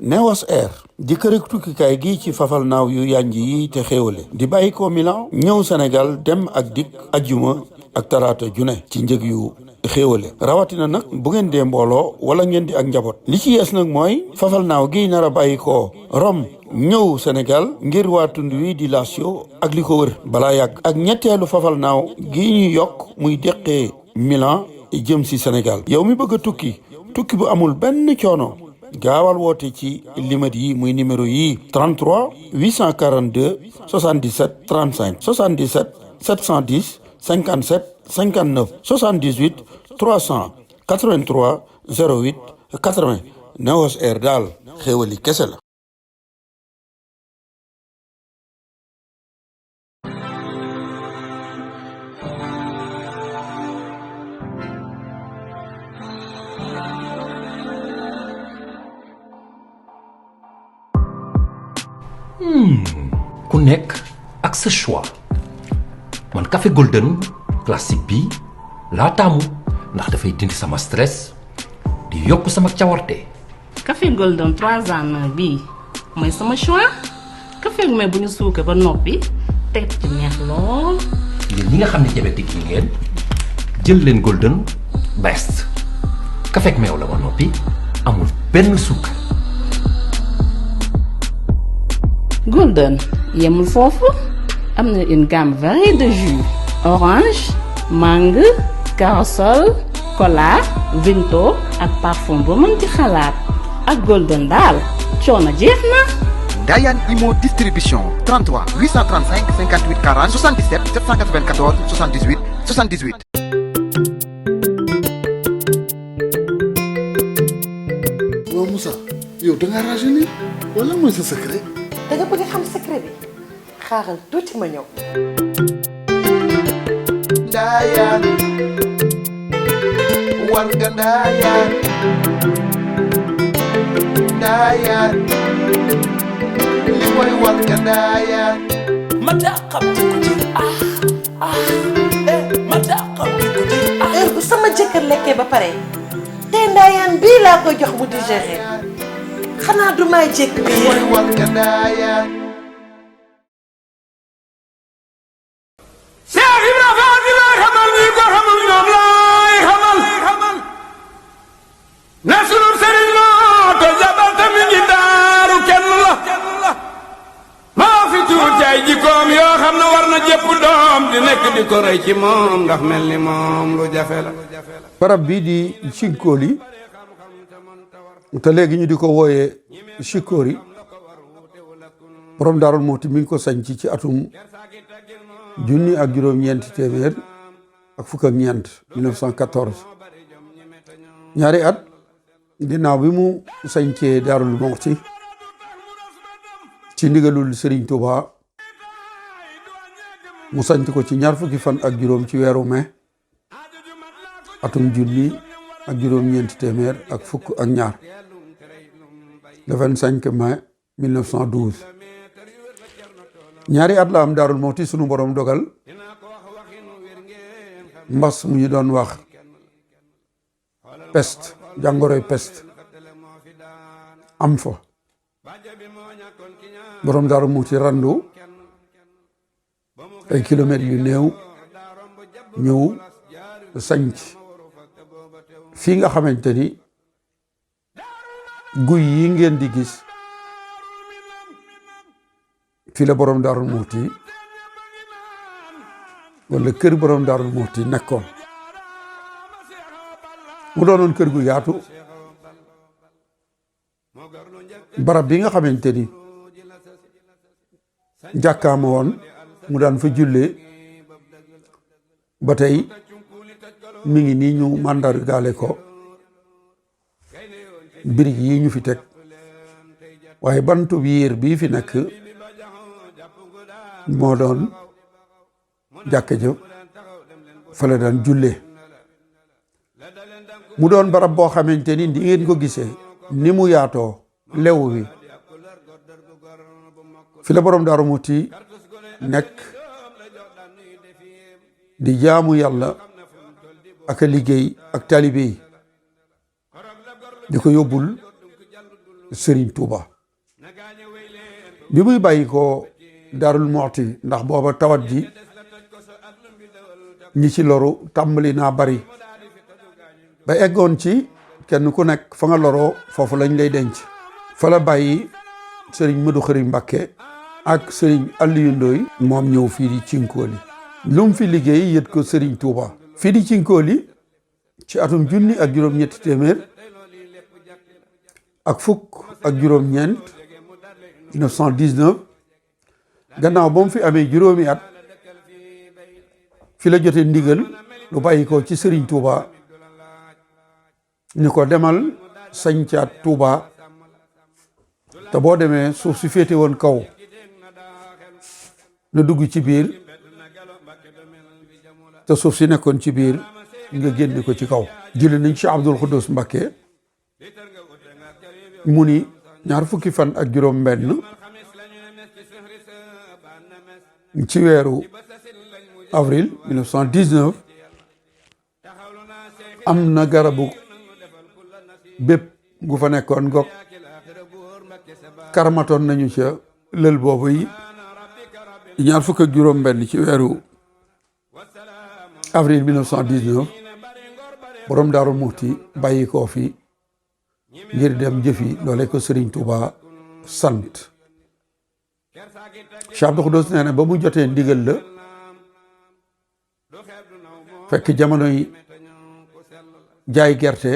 Neos Air di kërëg tukkikaay gi ci fafal naaw yu yanj yi te xéewale di bàyyi ko Milan ñëw Sénégal dem ak dikk ajjuma ak talaata june ci njëg yu xéewale rawatina nag bu ngeen dee mbooloo wala ngeen di ak njaboot li ci yees nag mooy fafal naaw gi nar a bàyyi ko Rome ñëw Sénégal ngir waa tund wi di Lazio ak li ko wër balaa yàgg ak ñetteelu fafal naaw gi ñu yokk muy deqee Milan jëm si Sénégal yow mi bëgg a tukki bu amul benn coono gaawal woote ci limat yi muy numéro yi 33 842 77 35 77 710 57 59 78 383 08 80 Neos Air daal xéewali kese la. ku nekk ak sa choix man café golden classique bi laa taamu ndax dafay dindi sama stress di yokk sama cawarte. café golden 3 ans bii mooy sama choix café gu may bu ñu suukar ba noppi teg ci neex lool. yéen ñi nga xam ne diabétique yi ngeen jël leen golden best café ak meew la ba noppi amul benn suukar. Golden yemul foofu am na une gamme variée de jus orange mangue corossol cola vinto ak parfum ba mën ci xalaat ak Golden daal coono jeex na. Ndayan Imo distribution 33 835 58 40 77 794 78 78. waaw Moussa yow da ngaa rajeunir wala mooy sa secret. da nga bëgg xam secret bi xaaral tuuti ma ñëw. Ndayan war nga Ndayan Ndayan li mooy war nga Ndayan ma dàqam ci ko ci ma dàqam ci ko ci heure bu sama jëkkër lekkee ba pare te Ndayan bii laa ko jox mu digéré xanaa du may jëkk bi mooy war nga Ndayan. Cheikh Ibrahima Fall di lay xamal ñi ko xamul ñoom laay xamal ne sunu sëriñ moo te jabal mi ngi daaru kenn la maa fi tuuti ay jikkoom yoo xam ne war na jëpp doom di nekk di ko rëy ci moom ndax mel ni moom lu jafe la. barab bii di Cinkoli te léegi ñu di ko wooyee Chikori borom Daarul Muxti mi ngi ko sañc ci atum 1914 1914 ñaari at ginnaaw bi mu sañcee Daarul Muxti ci ndigalul Serigne Touba mu sañc ko ci ñaar fukki fan ak juróom ci weeru mai atum 1912 le 25 mai 1912 ñaari at la am Daarul Muxti sunu borom dogal mbas mu ñu doon wax peste jàngoroy peste am fa borom Daarul Muxti randu ay kilomètres yu néew ñëw sañc fii nga xamante ni guy yi ngeen di gis fii la borom Daarul Muxti wala kër borom Daarul Muxti nekkoon mu doonoon kër gu yaatu barab bi nga xamante ni jàkkaama woon mu daan fa jullee ba tey mi ngi nii ñu màndargaale ko birig yi ñu fi teg waaye bantu biir bii fi nekk moo doon jàkka ja fa la daan jullee mu doon barab boo xamante ni ngeen ko gisee ni mu yaatoo lew bi fi la borom Daaru Muxti nekk di jaamu yàlla ak a liggéey ak taalibe yi di ko yóbbul Serigne Touba bi muy bàyyi ko Daarul Muxti ndax booba tawat ji ñi ci loru tàmbali naa bari ba eggoon ci kenn ku nekk fa nga loroo foofu lañ lay denc fa la bàyyi Serigne Modou Khari Mbacké ak Serigne Aliou Ndoye moom ñëw fii di Cinkoli lu mu fi liggéey yët ko Serigne Touba fii di Cinkoli ci atum junni ak juróom-ñetti téeméer ak fukk ak juróom-ñeent 1919 gannaaw ba mu fi amee juróomi at fi la jotee ndigal lu bàyyi ko ci Serigne Touba ni ko demal sañcaat Touba te boo demee suuf si féete woon kaw na dugg ci biir te suuf si nekkoon ci biir nga génne ko ci kaw. jële nañ ci Abdul Xuddus Mbacké mu ni ñaar fukki fan ak juróom benn ci weeru avril 1919 am na garabu bépp gu fa nekkoon gog karmatoon nañu ca lël boobu yi ñaar fukk ak juróom benn ci weeru avril 1919 borom Daaru Muxti bàyyi koo fi ngir dem jëfi loole ko Serigne Touba sant Cheikh Abdou Khoudoss nee na ba mu jotee ndigal la fekk jamonoy jaay gerte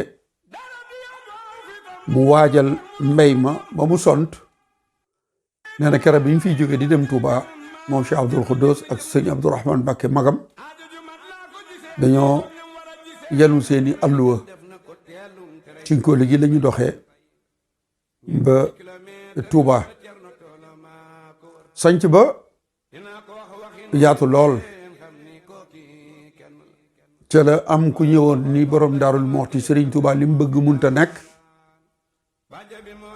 mu waajal mbay ma ba mu sont nee na keroog bi ñu fiy jóge di dem Touba moom Cheikh Abdou Khoudoss ak sëñ Abdourahmane Mbacké magam dañoo yenu seeni alluwa Cinkoli gi la ñu doxee ba Touba sanc ba yaatu lool ca la am ku ñëwoon ni borom Daarul Muxti Serigne Touba li mu bëgg munta nekk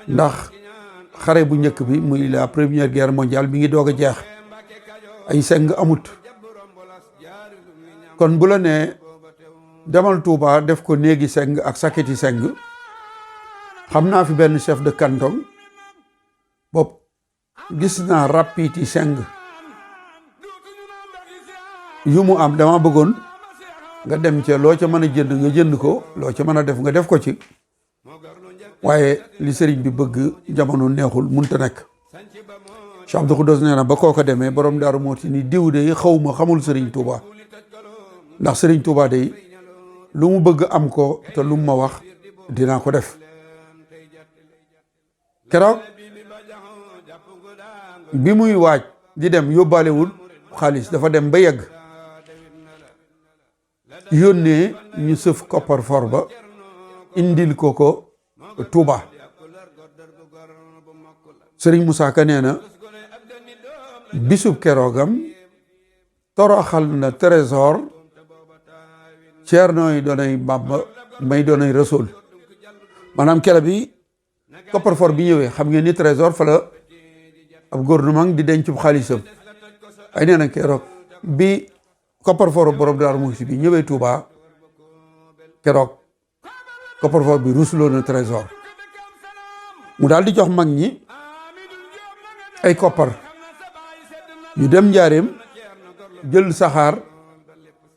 ndax xare bu njëkk bi muy la première guerre mondiale bi ngi doog a jeex ay seng amut kon bu la nee demal Touba def ko néegi seng ak saketi seng xam naa fi benn chef de canton bopp gis naa rapiti seng yu mu am dama bëggoon nga dem ca loo ca mën a jënd nga jënd ko loo ca mën a def nga def ko ci waaye li sëriñ bi bëgg jamono neexul munta nekk Cheikh Abdou Khoudoss nee na ba kooka demee borom Daaru Muxti ni diw de xawma xamul Serigne Touba ndax Serigne Touba de lu mu bëgg am ko te lu mu ma wax dinaa ko def keroog bi muy waaj di dem yóbbaalewul xaalis dafa dem ba yegg yónnee ñu sëf koppar for ba indil ko Touba Serigne Moussa Ka nee na bisub keroogam toroxal na trésor ceernooy doonay Bàmba may doonay Rasul maanaam kere bi coffre-fort bi ñëwee xam ngeen ni trésor fa la ab gouvernement di denc xaalisam ay nee na keroog bi coffre-fort borom Daaru Muxti bi ñëwee Touba keroog coffre-fort bi rusloo na trésor mu daal di jox mag ñi ay koppar ñu dem njaareem jël saxaar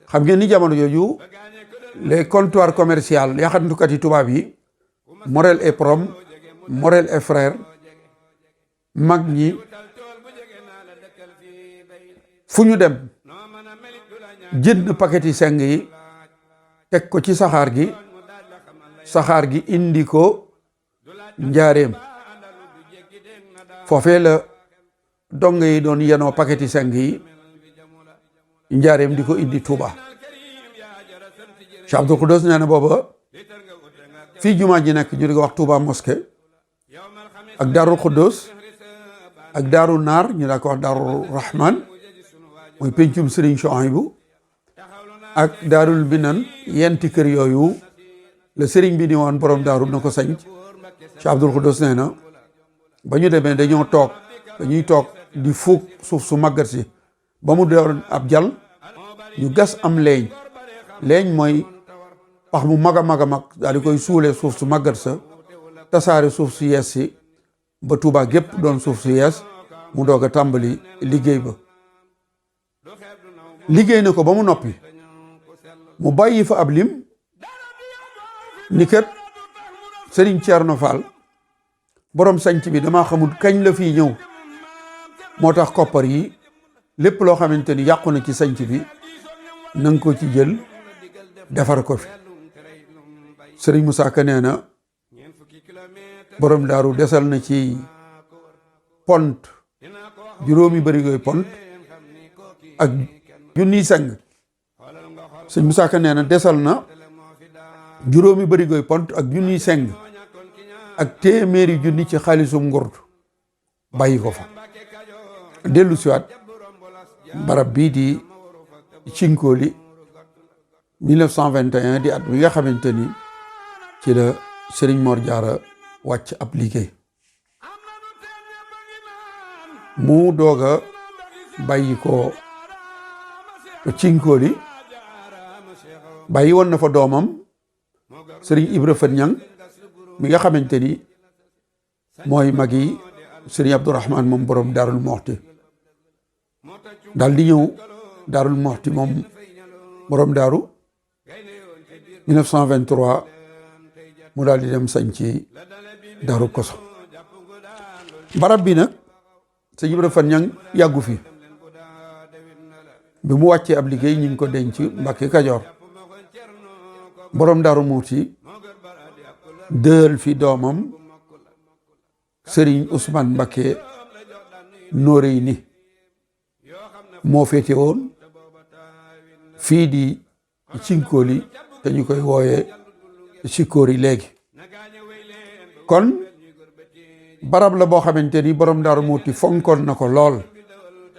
xam ngeen ni jamono jooju les comptoirs commerciaux yaxantukat yi tubaab yi Morel et Prom Morel et Frères mag ñi fu ñu dem jënd paquet yi seng yi teg ko ci saxaar gi indi ko njaareem foofee la dong yi doon yenoo paquet yi seng yi njaareem di ko indi Touba Cheikh Abdou Khoudoss nee na booba fii jumaa ji nekk ñu di ko wax Touba mosquée ak Daarul Khoudoss ak Daaru Naar ñu daa ko wax Daaru Rahman mooy pencum Serigne Chouaïbou ak Daarul Binan yenti kër yooyu la Serigne bi ni woon borom daaru na ko sañ Cheikh Abdou Khoudoss nee na ba ñu demee dañuy toog di fuug suuf su màggat si ba mu doon ab jal ñu gas am leeñ mooy pax mu mag a mag a mag daal di koy suule suuf su màggat sa tasaare suuf su yees si ba Tuubaa gépp doon suuf su yees mu doog a tàmbali liggéey ba liggéey na ko ba mu noppi mu bàyyi fa ab lim ni kat Sëriñ Ceerno Faal borom sanc bi dama xamul kañ la fii ñëw moo tax koppar yi lépp loo xamante ni yàqu na ci sanc bi nanga ko ci jël defar ko fi Sëriñ Musaa Ka nee na borom daaru desal na ci pont juróomi barigoy pont ak junniy seng Sëriñ Musaa Ka nee na desal na juróomi barigoy pont ak junniy seng ak téeméeri junni ci xaalisum ngurdu bàyyi ko fa dellu siwaat barab bii di Cinkoli 1921 di at bi nga xamante ni ci la Sëriñ Mor Jaara wàcc ab liggéey mu doog a bàyyi ko Cinkoli bàyyi woon na fa doomam Sëriñ Ibra Fat Ñang mi nga xamante ni mooy magi Sëriñ Abdourahman moom borom Daarul Moxti daal di ñëw Daarul Moxti moom borom daaru 1923 mu daal di dem sañ ci Daaru Koso barab bi nag Sëriñ Ibra Fat Ñang yàggu fi bi mu wàccee ab liggéey ñu ngi ko denc Mbàkke Kajoor borom Daaru Muxti dël fi doomam Sëriñ Ousmane Mbakke Noreyni moo féete woon fii di Cinkoli te ñu koy wooyee Sikori léegi kon barab la boo xamante ni borom Daaru Muxti fonkoon na ko lool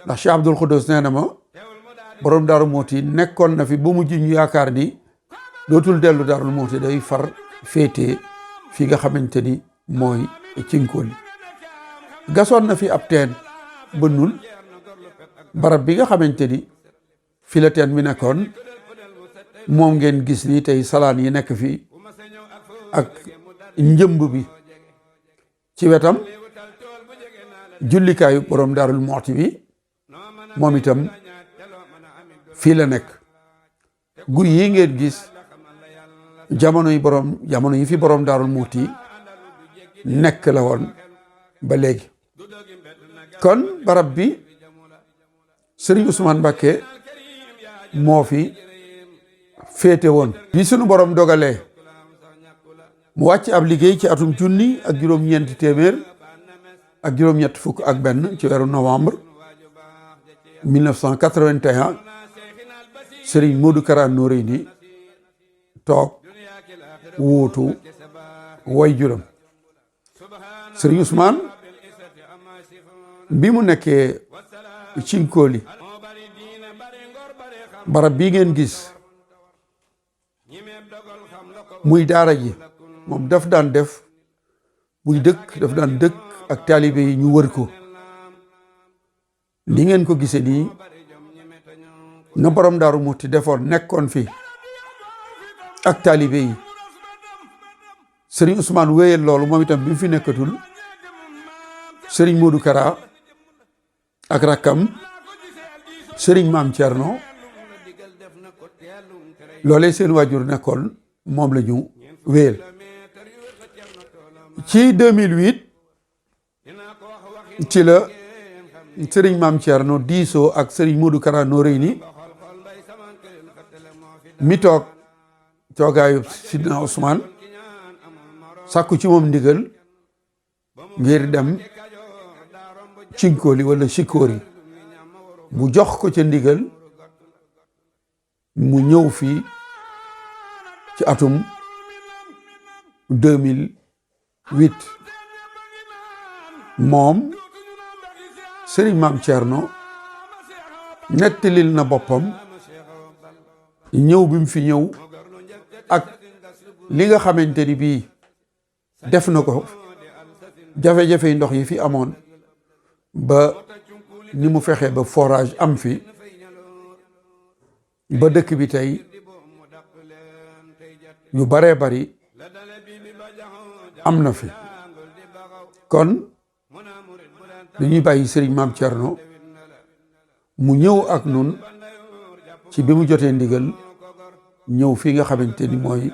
ndax Cheikh Abdoul Khoudous nee na ma borom Daaru Muxti nekkoon na fi ba mujj ñu yaakaar ni dootul dellu Daaru Muxti day far féete fi nga xamante ni mooy Cinkoli gasoon na fi ab teen bënnul barab bi nga xamante ni fi la teen bi nekkoon moom ngeen gis ni tey salaan yi nekk fi ak njëmb bi ci wetam jullikaayu borom Daarul Muxti bi moom itam fii la nekk guy yi ngeen gis jamono yi fi borom Daarul Muxti nekk la woon ba léegi kon barab bi Sëriñ Ousmane Mbakke moo fi féete woon bi sunu borom dogalee mu wàcc ab liggéey ci atum junni ak juróom-ñeenti téeméer ak juróom-ñett fukk ak benn ci weeru novembre 1981 Sëriñ Modou Kara Noreyni toog wuutu way juram Sëriñ Ousmane bi mu nekkee Cinkoli barab bii ngeen gis muy daara ji moom daf daan def buy dëkk daf daan dëkk ak taalibe yi ñu wër ko ni ngeen ko gisee nii na borom Daaru Muxti defoon nekkoon fi ak taalibe yi Sëriñ Ousmane wéyal loolu moom itam bi mu fi nekkatul Sëriñ Modou Kara ak rakkam Sëriñ Maam Thierno loolee seen waajur nekkoon moom la ñu wéyal ci 2008 ci la Sëriñ Maam Thierno diisoo ak Sëriñ Modou Kara Noreyni mi toog toogaayu Sidna Ousmane sàkku ci moom ndigal ngir dem Cinkoli wala Sikori mu jox ko ca ndigal mu ñëw fii ci atum 2008 moom Sëriñ Maam Thierno nettalil na boppam ñëw bi mu fi ñëw ak li nga xamante ni bii def na ko jafe-jafe ndox yi fi amoon ba ni mu fexee ba forage am fi ba dëkk bi tey yu baree bari am na fi kon dañuy bàyyi Serigne Mame Thierno mu ñëw ak nun ci bi mu jotee ndigal ñëw fii nga xamante ni mooy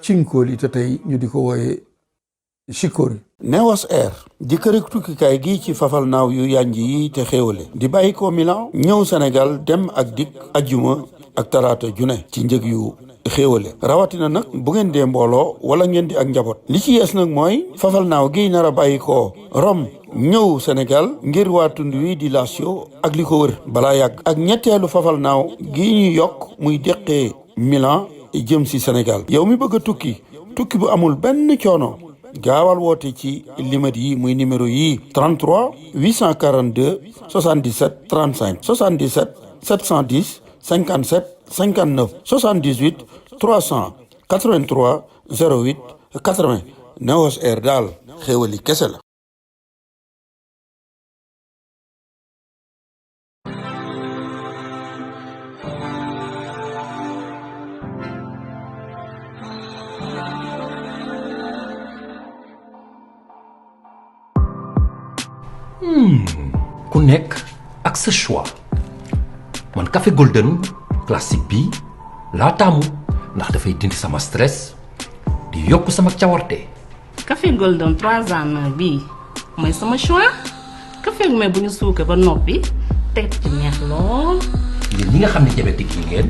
Cinkoli te tey ñu di ko wooye Sikori. Neos Air di kërëg tukkikaay gi ci fafal naaw yu yànj yi te xéewale di bàyyi ko Milan ñëw Sénégal dem ak dikk ajjuma ak talaata june ci njëg yu xéewale rawatina nag bu ngeen dee mbooloo wala ngeen di ak njaboot li ci yees nag mooy fafal naaw gi nar a bàyyi ko Rome ñëw Sénégal ngir waa tund wi di Lazio ak li ko wër balaa yàgg ak ñetteelu fafal naaw gi ñu yokk muy deqee Milan jëm si Sénégal yow mi bëgg a tukki bu amul benn coono gaawal woote ci limat yi muy numéro yi 33 842 77 35 77 710 57 59 78 383 08 80 Neos Air daal xéewali kese la. ku nekk ak sa choix man café golden classique bi laa taamu ndax dafay dindi sama stress di yokk sama cawarte. café golden 3 en 1 bii mooy sama choix café ak meew bu ñu suukar ba noppi teg ci neex lool. yéen ñi nga xam ne diabétique yi ngeen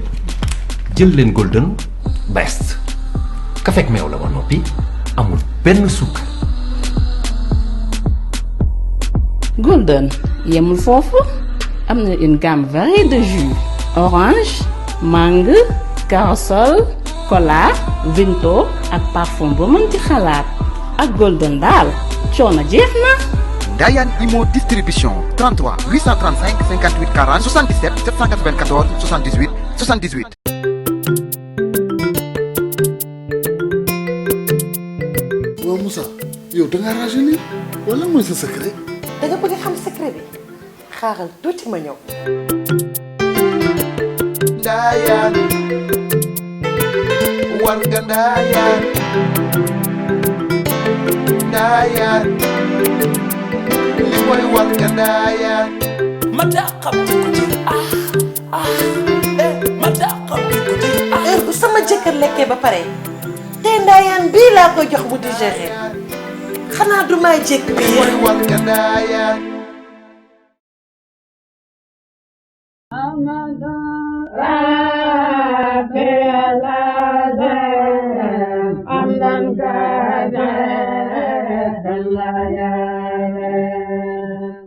jël leen golden best café ak meew la ba noppi amul benn suukar. Golden yemul foofu am na une gamme variée de jus orange mangue corossol cola vinto ak parfum boo mën ci xalaat ak Golden daal coono jeex na. Ndayan Imo distribution 33 835 58 40 77 794 78 78. waaw Moussa yow da ngaa ragé nii wala mooy sa secret. da nga bëgg xam secret bi xaaral tuuti ma ñëw. Ndayan war nga Ndayan Ndayan li mooy war nga Ndayan ma daa xam ci ku ci ma daa xam ci ku ci heure bu sama jëkkër lekkee ba pare te Ndayan bii laa ko jox mu digéré xanaa du may jëkk bi mooy war nga Ndayan I'm